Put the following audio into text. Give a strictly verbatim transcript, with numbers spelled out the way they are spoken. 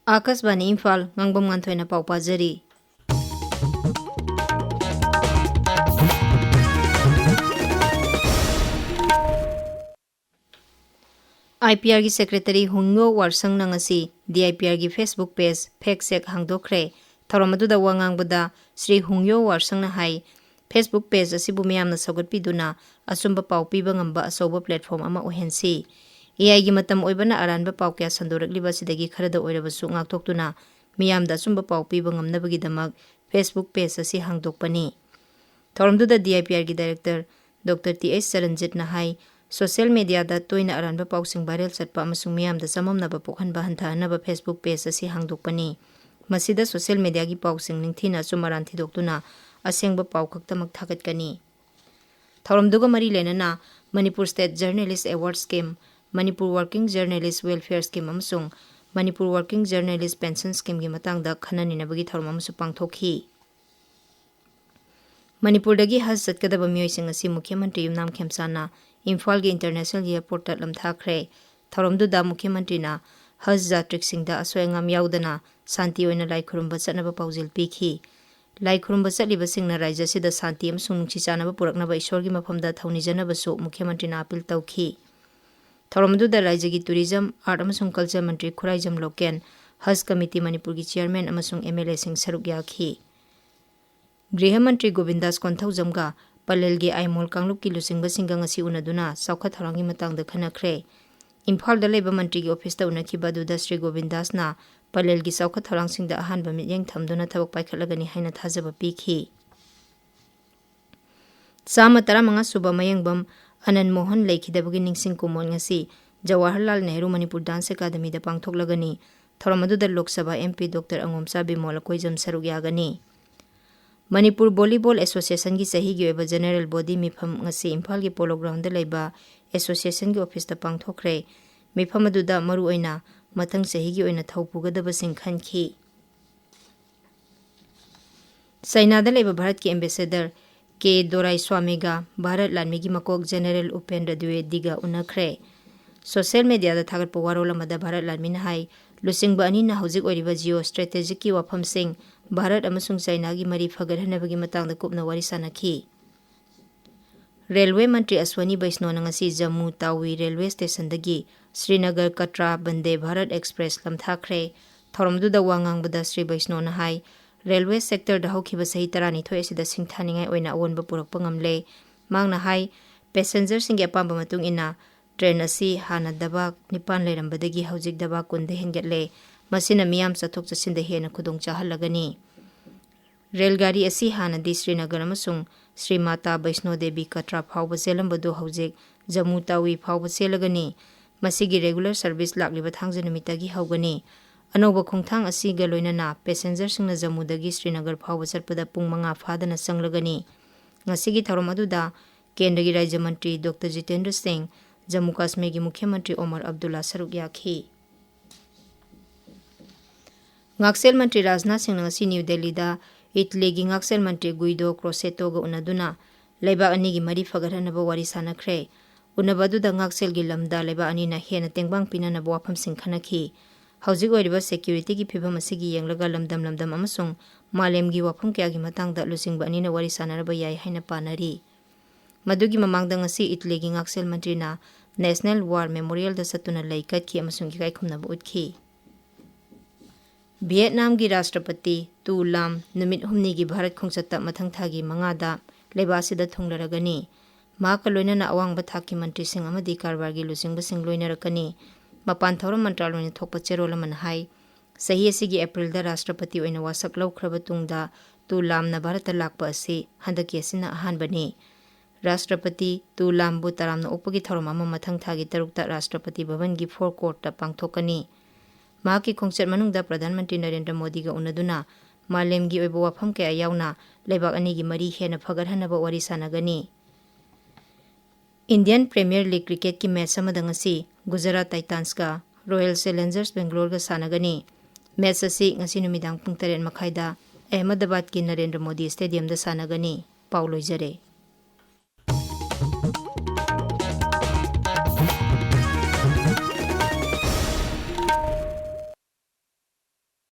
ꯑꯥꯀꯥꯁꯕꯥꯅꯤ ꯏꯝꯐꯥꯜ, ꯉꯥꯡꯕꯝ ꯉꯥꯟꯊꯣꯏꯅ ꯄꯥꯎ ꯄꯥꯖꯔꯤ꯫ ꯑꯥꯏ P ꯑꯥꯔꯒꯤ secretary ꯍꯨꯡꯌꯣ ꯋꯥꯔꯁꯪꯅ ꯉꯁꯤ ꯗꯤ I P ꯑꯥꯔꯒꯤ Facebook page fact check ꯍꯥꯡꯗꯣꯛꯈ꯭ꯔꯦ꯫ ꯊꯧꯔꯝ ꯑꯗꯨꯗ ꯋꯥ ꯉꯥꯡꯕꯗ ꯁ꯭ꯔꯤ ꯍꯨꯡꯌꯣ ꯋꯥꯔꯁꯪꯅ ꯍꯥꯏ, Facebook page ꯑꯁꯤꯕꯨ ꯃꯤꯌꯥꯝꯅ ꯁꯧꯒꯠꯄꯤꯗꯨꯅ ꯑꯆꯨꯝꯕ ꯄꯥꯎ ꯄꯤꯕ ꯉꯝꯕ ꯑꯆꯧꯕ platform ꯑꯃ ꯑꯣꯏꯍꯟꯁꯤ꯫ ꯑꯦ ꯑꯥꯏꯒꯤ ꯃꯇꯝ ꯑꯣꯏꯕꯅ ꯑꯔꯥꯟꯕ ꯄꯥꯎ ꯀꯌꯥ ꯁꯟꯗꯣꯔꯛꯂꯤꯕ ꯑꯁꯤꯗꯒꯤ ꯈꯔꯗ ꯑꯣꯏꯔꯕꯁꯨ ꯉꯥꯛꯊꯣꯛꯇꯨꯅ ꯃꯤꯌꯥꯝꯗ ꯑꯆꯨꯝꯕ ꯄꯥꯎ ꯄꯤꯕ ꯉꯝꯅꯕꯒꯤꯗꯃꯛ Facebook page ꯑꯁꯤ ꯍꯥꯡꯗꯣꯛꯄꯅꯤ꯫ ꯊꯧꯔꯝꯗꯨꯗ ꯗꯤ ꯑꯥꯏ ꯄꯤ ꯑꯥꯔꯒꯤ director Doctor ꯇꯤ ꯑꯩꯆ ꯆꯔꯟꯖꯤꯠꯅ ꯍꯥꯏ, social mediaꯗ ꯇꯣꯏꯅ ꯑꯔꯥꯟꯕ ꯄꯥꯎꯁꯤꯡ viral ꯆꯠꯄ ꯑꯃꯁꯨꯡ ꯃꯤꯌꯥꯝꯗ ꯆꯃꯝꯅꯕ ꯄꯣꯛꯍꯟꯕ ꯍꯟꯊꯍꯟꯅꯕ Facebook page ꯑꯁꯤ ꯍꯥꯡꯗꯣꯛꯄꯅꯤ꯫ ꯃꯁꯤꯗ social mediaꯒꯤ ꯄꯥꯎꯁꯤꯡ ꯅꯤꯡꯊꯤꯅ ꯑꯆꯨꯝ ꯑꯔꯥꯟ ꯊꯤꯗꯣꯛꯇꯨꯅ ꯑꯁꯦꯡꯕ ꯄꯥꯎ ꯈꯛꯇꯃꯛ ꯊꯥꯒꯠꯀꯅꯤ꯫ ꯊꯧꯔꯝꯗꯨꯒ ꯃꯔꯤ ꯂꯩꯅꯅ Manipur State Journalist Award Scheme, Manipur Working Journalist Welfare Scheme ꯑꯃꯁꯨꯡ Manipur Working Journalist Pension Schemeꯒꯤ ꯃꯇꯥꯡꯗ ꯈꯟꯅ ꯅꯩꯅꯕꯒꯤ ꯊꯧꯔꯝ ꯑꯃꯁꯨ ꯄꯥꯡꯊꯣꯛꯈꯤ꯫ ꯃꯅꯤꯄꯨꯔꯗꯒꯤ ꯍꯖ ꯆꯠꯀꯗꯕ ꯃꯤꯑꯣꯏꯁꯤꯡ ꯑꯁꯤ ꯃꯨꯈ꯭ꯌ ꯃꯟꯇ꯭ꯔꯤ ꯌꯨꯝꯅꯥꯝ ꯈꯦꯝꯆꯥꯟꯅ ꯏꯝꯐꯥꯜꯒꯤ International Airportꯇ ꯂꯝꯊꯥꯈ꯭ꯔꯦ꯫ ꯊꯧꯔꯝꯗꯨꯗ ꯃꯨꯈ꯭ꯌ ꯃꯟꯇ꯭ꯔꯤꯅ ꯍꯖ ꯖꯥꯇ꯭ꯔꯤꯛꯁꯤꯡꯗ ꯑꯁꯣꯏ ꯑꯉꯥꯝ ꯌꯥꯎꯗꯅ ꯁꯥꯟꯇꯤ ꯑꯣꯏꯅ ꯂꯥꯏ ꯈꯨꯔꯨꯝꯕ ꯆꯠꯅꯕ ꯄꯥꯎꯖꯦꯜ ꯄꯤꯈꯤ꯫ ꯂꯥꯏ ꯈꯨꯔꯨꯝꯕ ꯆꯠꯂꯤꯕꯁꯤꯡꯅ ꯔꯥꯏꯖ꯭ꯌ ꯑꯁꯤꯗ ꯁꯥꯟꯇꯤ ꯑꯃꯁꯨꯡ ꯅꯨꯡꯁꯤ ꯆꯥꯟꯅꯕ ꯄꯨꯔꯛꯅꯕ ꯏꯁꯣꯔꯒꯤ ꯃꯐꯝꯗ ꯊꯧꯅꯤꯖꯅꯕꯁꯨ ꯃꯨꯈ꯭ꯌ ꯃꯟꯇ꯭ꯔꯤꯅ ꯑꯥꯄꯤꯜ ꯇꯧꯈꯤ꯫ ꯊꯧꯔꯝ ꯑꯗꯨꯗ ꯔꯥꯏꯖ꯭ꯌꯒꯤ Tourism, Art ꯑꯃꯁꯨꯡ Culture ꯃꯟꯇ꯭ꯔꯤ ꯈꯨꯔꯥꯏꯖꯝ ꯂꯣꯀꯦꯟ, ꯍꯖ ꯀꯃꯤꯇꯤ ꯃꯅꯤꯄꯨꯔꯒꯤ chairman ꯑꯃꯁꯨꯡ ꯑꯦꯝ ꯑꯦꯜ ꯑꯦꯁꯤꯡ ꯁꯔꯨꯛ ꯌꯥꯈꯤ꯫ ꯒ꯭ꯔꯤꯍ ꯃꯟꯇ꯭ꯔꯤ ꯒꯣꯕꯤꯟꯗꯥꯁ ꯀꯣꯟꯊꯧꯖꯝꯒ ꯄꯂꯦꯜꯒꯤ ꯑꯥꯏꯃꯣꯜ ꯀꯥꯡꯂꯨꯞꯀꯤ ꯂꯨꯆꯤꯡꯕꯁꯤꯡꯒ ꯉꯁꯤ ꯎꯅꯗꯨꯅ ꯆꯥꯎꯈꯠ ꯊꯧꯔꯥꯡꯒꯤ ꯃꯇꯥꯡꯗ ꯈꯟꯅꯈ꯭ꯔꯦ꯫ ꯏꯝꯐꯥꯜꯗ ꯂꯩꯕ ꯃꯟꯇ꯭ꯔꯤꯒꯤ ꯑꯣꯐꯤꯁꯇ ꯎꯅꯈꯤꯕ ꯑꯗꯨꯗ ꯁ꯭ꯔꯤ ꯒꯣꯕꯤꯟꯗꯥꯁꯅ ꯄꯂꯦꯜꯒꯤ ꯆꯥꯎꯈꯠ ꯊꯧꯔꯥꯡꯁꯤꯡꯗ ꯑꯍꯥꯟꯕ ꯃꯤꯠꯌꯦꯡ ꯊꯝꯗꯨꯅ ꯊꯕꯛ ꯄꯥꯏꯈꯠꯂꯒꯅꯤ ꯍꯥꯏꯅ ꯊꯥꯖꯕ ꯄꯤꯈꯤ꯫ ꯆꯥꯝꯃ ꯇꯔꯥꯃꯉꯥ ꯁꯨꯕ ꯃꯌꯦꯡꯕꯝ ꯑꯅꯟ ꯃꯣꯍꯟ ꯂꯩꯈꯤꯗꯕꯒꯤ ꯅꯤꯡꯁꯤꯡ ꯀꯨꯝꯑꯣꯟ ꯉꯁꯤ ꯖꯋꯥꯍꯔꯂꯥꯜ ꯅꯦꯍꯔꯨ ꯃꯅꯤꯄꯨꯔ Dance Academyꯗ ꯄꯥꯡꯊꯣꯛꯂꯒꯅꯤ꯫ ꯊꯧꯔꯝ ꯑꯗꯨꯗ Lok Sabha M P Doctor ꯑꯉꯣꯝꯆꯥ Bimol Akoijam ꯁꯔꯨꯛ ꯌꯥꯒꯅꯤ꯫ ꯃꯅꯤꯄꯨꯔ Volleyball Associationꯒꯤ ꯆꯍꯤꯒꯤ ꯑꯣꯏꯕ general body ꯃꯤꯐꯝ ꯉꯁꯤ ꯏꯝꯐꯥꯜꯒꯤ Polo Groundꯗ ꯂꯩꯕ associationꯒꯤ officeꯇ ꯄꯥꯡꯊꯣꯛꯈ꯭ꯔꯦ꯫ ꯃꯤꯐꯝ ꯑꯗꯨꯗ ꯃꯔꯨꯑꯣꯏꯅ ꯃꯊꯪ ꯆꯍꯤꯒꯤ ꯑꯣꯏꯅ ꯊꯧ ꯄꯨꯒꯗꯕꯁꯤꯡ ꯈꯟꯈꯤ꯫ ꯆꯩꯅꯥꯗ ꯂꯩꯕ ꯚꯥꯔꯠꯀꯤ ambassador ꯀꯦ ꯗꯣꯔꯥꯏꯁ꯭ꯋꯥꯃꯤꯒ ꯚꯥꯔꯠ ꯂꯥꯟꯃꯤꯒꯤ ꯃꯀꯣꯛ General ꯎꯄꯦꯟꯗ꯭ꯔ ꯗ꯭ꯋꯤꯋꯦꯗꯤꯒ ꯎꯅꯈ꯭ꯔꯦ꯫ ꯁꯣꯁꯤꯌꯦꯜ ꯃꯦꯗꯤꯌꯥꯗ ꯊꯥꯒꯠꯄ ꯋꯥꯔꯣꯜ ꯑꯃꯗ ꯚꯥꯔꯠ ꯂꯥꯟꯃꯤꯅ ꯍꯥꯏ, ꯂꯨꯆꯤꯡꯕ ꯑꯅꯤꯅ ꯍꯧꯖꯤꯛ ꯑꯣꯏꯔꯤꯕ ꯖꯤꯑꯣ ꯁ꯭ꯇ꯭ꯔꯦꯇꯦꯖꯤꯛꯀꯤ ꯋꯥꯐꯝꯁꯤꯡ, ꯚꯥꯔꯠ ꯑꯃꯁꯨꯡ ꯆꯥꯏꯅꯥꯒꯤ ꯃꯔꯤ ꯐꯒꯠꯍꯟꯅꯕꯒꯤ ꯃꯇꯥꯡꯗ ꯀꯨꯞꯅ ꯋꯥꯔꯤ ꯁꯥꯟꯅꯈꯤ꯫ ꯔꯦꯜꯋꯦ ꯃꯟꯇ꯭ꯔꯤ ꯑꯁ꯭ꯋꯅꯤ ꯕꯩꯁꯅꯣꯅ ꯉꯁꯤ ꯖꯝꯃꯨ ꯇꯥꯋꯤ ꯔꯦꯜꯋꯦ ꯁ꯭ꯇꯦꯁꯟꯗꯒꯤ ꯁ꯭ꯔꯤꯅꯒꯔ ꯀꯇ꯭ꯔꯥ ꯕꯟꯗꯦ ꯚꯥꯔꯠ ꯑꯦꯛꯁꯄ꯭ꯔꯦꯁ ꯂꯝꯊꯥꯈ꯭ꯔꯦ꯫ ꯊꯧꯔꯝꯗꯨꯗ ꯋꯥ ꯉꯥꯡꯕꯗ ꯁ꯭ꯔꯤ ꯕꯩꯁꯅꯣꯅ ꯍꯥꯏ, ꯔꯦꯜꯋꯦ ꯁꯦꯛꯇꯔꯗ ꯍꯧꯈꯤꯕ ꯆꯍꯤ ꯇꯔꯥꯅꯤꯊꯣꯏ ꯑꯁꯤꯗ ꯁꯤꯡꯊꯥꯅꯤꯡꯉꯥꯏ ꯑꯣꯏꯅ ꯑꯑꯣꯟꯕ ꯄꯨꯔꯛꯄ ꯉꯝꯂꯦ꯫ ꯃꯍꯥꯛꯅ ꯍꯥꯏ, ꯄꯦꯁꯦꯟꯖꯔꯁꯤꯡꯒꯤ ꯑꯄꯥꯝꯕ ꯃꯇꯨꯡ ꯏꯟꯅ ꯇ꯭ꯔꯦꯟ ꯑꯁꯤ ꯍꯥꯟꯅ ꯗꯕꯥ ꯅꯤꯄꯥꯟ ꯂꯩꯔꯝꯕꯗꯒꯤ ꯍꯧꯖꯤꯛ ꯗꯕꯥ ꯀꯨꯟꯗ ꯍꯦꯟꯒꯠꯂꯦ꯫ ꯃꯁꯤꯅ ꯃꯤꯌꯥꯝ ꯆꯠꯊꯣꯛ ꯆꯠꯁꯤꯟꯗ ꯍꯦꯟꯅ ꯈꯨꯗꯣꯡ ꯆꯥꯍꯜꯂꯒꯅꯤ꯫ ꯔꯦꯜ ꯒꯥꯔꯤ ꯑꯁꯤ ꯍꯥꯟꯅꯗꯤ ꯁ꯭ꯔꯤꯅꯒꯔ ꯑꯃꯁꯨꯡ ꯁ꯭ꯔꯤ ꯃꯥꯇꯥ ꯕꯩꯁꯅꯣ ꯗꯦꯕꯤ ꯀꯇ꯭ꯔꯥ ꯐꯥꯎꯕ ꯆꯦꯜꯂꯝꯕꯗꯨ ꯍꯧꯖꯤꯛ ꯖꯝꯃꯨ ꯇꯥꯋꯤ ꯐꯥꯎꯕ ꯆꯦꯜꯂꯒꯅꯤ꯫ ꯃꯁꯤꯒꯤ ꯔꯦꯒꯨꯂꯔ ꯁꯔꯚꯤꯁ ꯂꯥꯛꯂꯤꯕ ꯊꯥꯡꯖ ꯅꯨꯃꯤꯠꯇꯒꯤ ꯍꯧꯒꯅꯤ꯫ ꯑꯅꯧꯕ ꯈꯣꯡꯊꯥꯡ ꯑꯁꯤꯒ ꯂꯣꯏꯅꯅ ꯄꯦꯁꯦꯟꯖꯔꯁꯤꯡꯅ ꯖꯝꯃꯨꯗꯒꯤ ꯁ꯭ꯔꯤꯅꯒꯔ ꯐꯥꯎꯕ ꯆꯠꯄꯗ ꯄꯨꯡ ꯃꯉꯥ ꯐꯥꯗꯅ ꯆꯪꯂꯒꯅꯤ꯫ ꯉꯁꯤꯒꯤ ꯊꯧꯔꯝ ꯑꯗꯨꯗ ꯀꯦꯟꯗ꯭ꯔꯒꯤ ꯔꯥꯖ꯭ꯌ ꯃꯟꯇ꯭ꯔꯤ ꯗꯣꯛꯇꯔ ꯖꯤꯇꯦꯟꯗ꯭ꯔ ꯁꯤꯡ, ꯖꯝꯃꯨ ꯀꯥꯁꯃꯤꯔꯒꯤ ꯃꯨꯈ꯭ꯌ ꯃꯟꯇ꯭ꯔꯤ ꯑꯣꯃꯔ ꯑꯕꯗꯨꯜꯂꯥ ꯁꯔꯨꯛ ꯌꯥꯈꯤ꯫ ꯉꯥꯛꯁꯦꯜ ꯃꯟꯇ꯭ꯔꯤ ꯔꯥꯖꯅꯥꯊ ꯁꯤꯡꯅ ꯉꯁꯤ ꯅ꯭ꯌꯨ ꯗꯦꯜꯂꯤꯗ ꯏꯇꯂꯤꯒꯤ ꯉꯥꯛꯁꯦꯜ ꯃꯟꯇ꯭ꯔꯤ ꯒꯨꯏꯗꯣ ꯀ꯭ꯔꯣꯁꯦꯇꯣꯒ ꯎꯅꯗꯨꯅ ꯂꯩꯕꯥꯛ ꯑꯅꯤꯒꯤ ꯃꯔꯤ ꯐꯒꯠꯍꯟꯅꯕ ꯋꯥꯔꯤ ꯁꯥꯟꯅꯈ꯭ꯔꯦ꯫ ꯎꯅꯕ ꯑꯗꯨꯗ ꯉꯥꯛꯁꯦꯜꯒꯤ ꯂꯝꯗ ꯂꯩꯕꯥꯛ ꯑꯅꯤꯅ ꯍꯦꯟꯅ ꯇꯦꯡꯕꯥꯡ ꯄꯤꯅꯅꯕ ꯋꯥꯐꯝꯁꯤꯡ ꯈꯟꯅꯈꯤ꯫ ꯍꯧꯖꯤꯛ ꯑꯣꯏꯔꯤꯕ ꯁꯦꯀ꯭ꯌꯨꯔꯤꯇꯤꯒꯤ ꯐꯤꯚꯝ ꯑꯁꯤꯒꯤ ꯌꯦꯡꯂꯒ ꯂꯝꯗꯝ ꯂꯝꯗꯝ ꯑꯃꯁꯨꯡ ꯃꯥꯂꯦꯝꯒꯤ ꯋꯥꯐꯝ ꯀꯌꯥꯒꯤ ꯃꯇꯥꯡꯗ ꯂꯨꯆꯤꯡꯕ ꯑꯅꯤꯅ ꯋꯥꯔꯤ ꯁꯥꯟꯅꯔꯕ ꯌꯥꯏ ꯍꯥꯏꯅ ꯄꯥꯅꯔꯤ꯫ ꯃꯗꯨꯒꯤ ꯃꯃꯥꯡꯗ ꯉꯁꯤ ꯏꯇꯂꯤꯒꯤ ꯉꯥꯛꯁꯦꯜ ꯃꯟꯇ꯭ꯔꯤꯅ ꯅꯦꯁꯅꯦꯜ ꯋꯥꯔ ꯃꯦꯃꯣꯔꯤꯌꯦꯜꯗ ꯆꯠꯇꯨꯅ ꯂꯩ ꯀꯠꯈꯤ ꯑꯃꯁꯨꯡ ꯏꯀꯥꯏ ꯈꯨꯝꯅꯕ ꯎꯠꯈꯤ꯫ ꯚꯤꯌꯦꯠꯅꯥꯝꯒꯤ ꯔꯥꯁꯇ꯭ꯔꯄꯇꯤ ꯇꯨ ꯂꯥꯝ ꯅꯨꯃꯤꯠ ꯍꯨꯝꯅꯤꯒꯤ ꯚꯥꯔꯠ ꯈꯣꯡꯆꯠꯇ ꯃꯊꯪ ꯊꯥꯒꯤ ꯃꯉꯥꯗ ꯂꯩꯕꯥꯛ ꯑꯁꯤꯗ ꯊꯨꯡꯂꯔꯒꯅꯤ꯫ ꯃꯍꯥꯛꯀ ꯂꯣꯏꯅꯅ ꯑꯋꯥꯡꯕ ꯊꯥꯛꯀꯤ ꯃꯟꯇ꯭ꯔꯤꯁꯤꯡ ꯑꯃꯗꯤ ꯀꯔꯕꯥꯔꯒꯤ ꯂꯨꯆꯤꯡꯕꯁꯤꯡ ꯂꯣꯏꯅꯔꯛꯀꯅꯤ꯫ ꯃꯄꯥꯟ ꯊꯧꯔꯝ ꯃꯟꯇ꯭ꯔꯥꯂꯣꯏꯅ ꯊꯣꯛꯄ ꯆꯦꯔꯣꯜ ꯑꯃꯅ ꯍꯥꯏ, ꯆꯍꯤ ꯑꯁꯤꯒꯤ ꯑꯦꯄ꯭ꯔꯤꯜꯗ ꯔꯥꯁꯇ꯭ꯔꯄꯇꯤ ꯑꯣꯏꯅ ꯋꯥꯁꯛ ꯂꯧꯈ꯭ꯔꯕ ꯇꯨꯡꯗ ꯇꯨ ꯂꯥꯝꯅ ꯚꯥꯔꯠꯇ ꯂꯥꯛꯄ ꯑꯁꯤ ꯍꯟꯗꯛꯀꯤ ꯑꯁꯤꯅ ꯑꯍꯥꯟꯕꯅꯤ꯫ ꯔꯥꯁꯇ꯭ꯔꯄꯇꯤ ꯇꯨ ꯂꯥꯝꯕꯨ ꯇꯔꯥꯝꯅ ꯑꯣꯛꯄꯒꯤ ꯊꯧꯔꯝ ꯑꯃ ꯃꯊꯪ ꯊꯥꯒꯤ ꯇꯔꯨꯛꯇ ꯔꯥꯁꯇ꯭ꯔꯄꯇꯤ ꯚꯕꯟꯒꯤ ꯐꯣꯔ ꯀꯣꯔꯠꯇ ꯄꯥꯡꯊꯣꯛꯀꯅꯤ꯫ ꯃꯍꯥꯛꯀꯤ ꯈꯣꯡꯆꯠ ꯃꯅꯨꯡꯗ ꯄ꯭ꯔꯙꯥꯟ ꯃꯟꯇ꯭ꯔꯤ ꯅꯔꯦꯟꯗ꯭ꯔ ꯃꯣꯗꯤꯒ ꯎꯅꯗꯨꯅ ꯃꯥꯂꯦꯝꯒꯤ ꯑꯣꯏꯕ ꯋꯥꯐꯝ ꯀꯌꯥ ꯌꯥꯎꯅ ꯂꯩꯕꯥꯛ ꯑꯅꯤꯒꯤ ꯃꯔꯤ ꯍꯦꯟꯅ ꯐꯒꯠꯍꯟꯅꯕ ꯋꯥꯔꯤ ꯁꯥꯟꯅꯒꯅꯤ꯫ ꯏꯟꯗꯤꯌꯟ ꯄ꯭ꯔꯤꯃꯤꯌꯔ ꯂꯤꯒ ꯀ꯭ꯔꯤꯀꯦꯠꯀꯤ ꯃꯦꯆ ꯑꯃꯗ ꯉꯁꯤ ꯒꯨꯖꯔꯥꯠ ꯇꯥꯏꯇꯥꯟꯁꯀ ꯔꯣꯌꯦꯜ ꯆꯦꯂꯦꯟꯖꯔꯁ ꯕꯦꯡꯒꯂꯣꯔꯒ ꯁꯥꯟꯅꯒꯅꯤ꯫ ꯃꯦꯆ ꯑꯁꯤ ꯉꯁꯤ ꯅꯨꯃꯤꯗꯥꯡ ꯄꯨꯡ ꯇꯔꯦꯠ ꯃꯈꯥꯏꯗ ꯑꯍꯃꯗꯕꯥꯗꯀꯤ ꯅꯔꯦꯟꯗ꯭ꯔ ꯃꯣꯗꯤ ꯁ꯭ꯇꯦꯗꯤꯌꯝꯗ ꯁꯥꯟꯅꯒꯅꯤ꯫ ꯄꯥꯎ ꯂꯣꯏꯖꯔꯦ꯫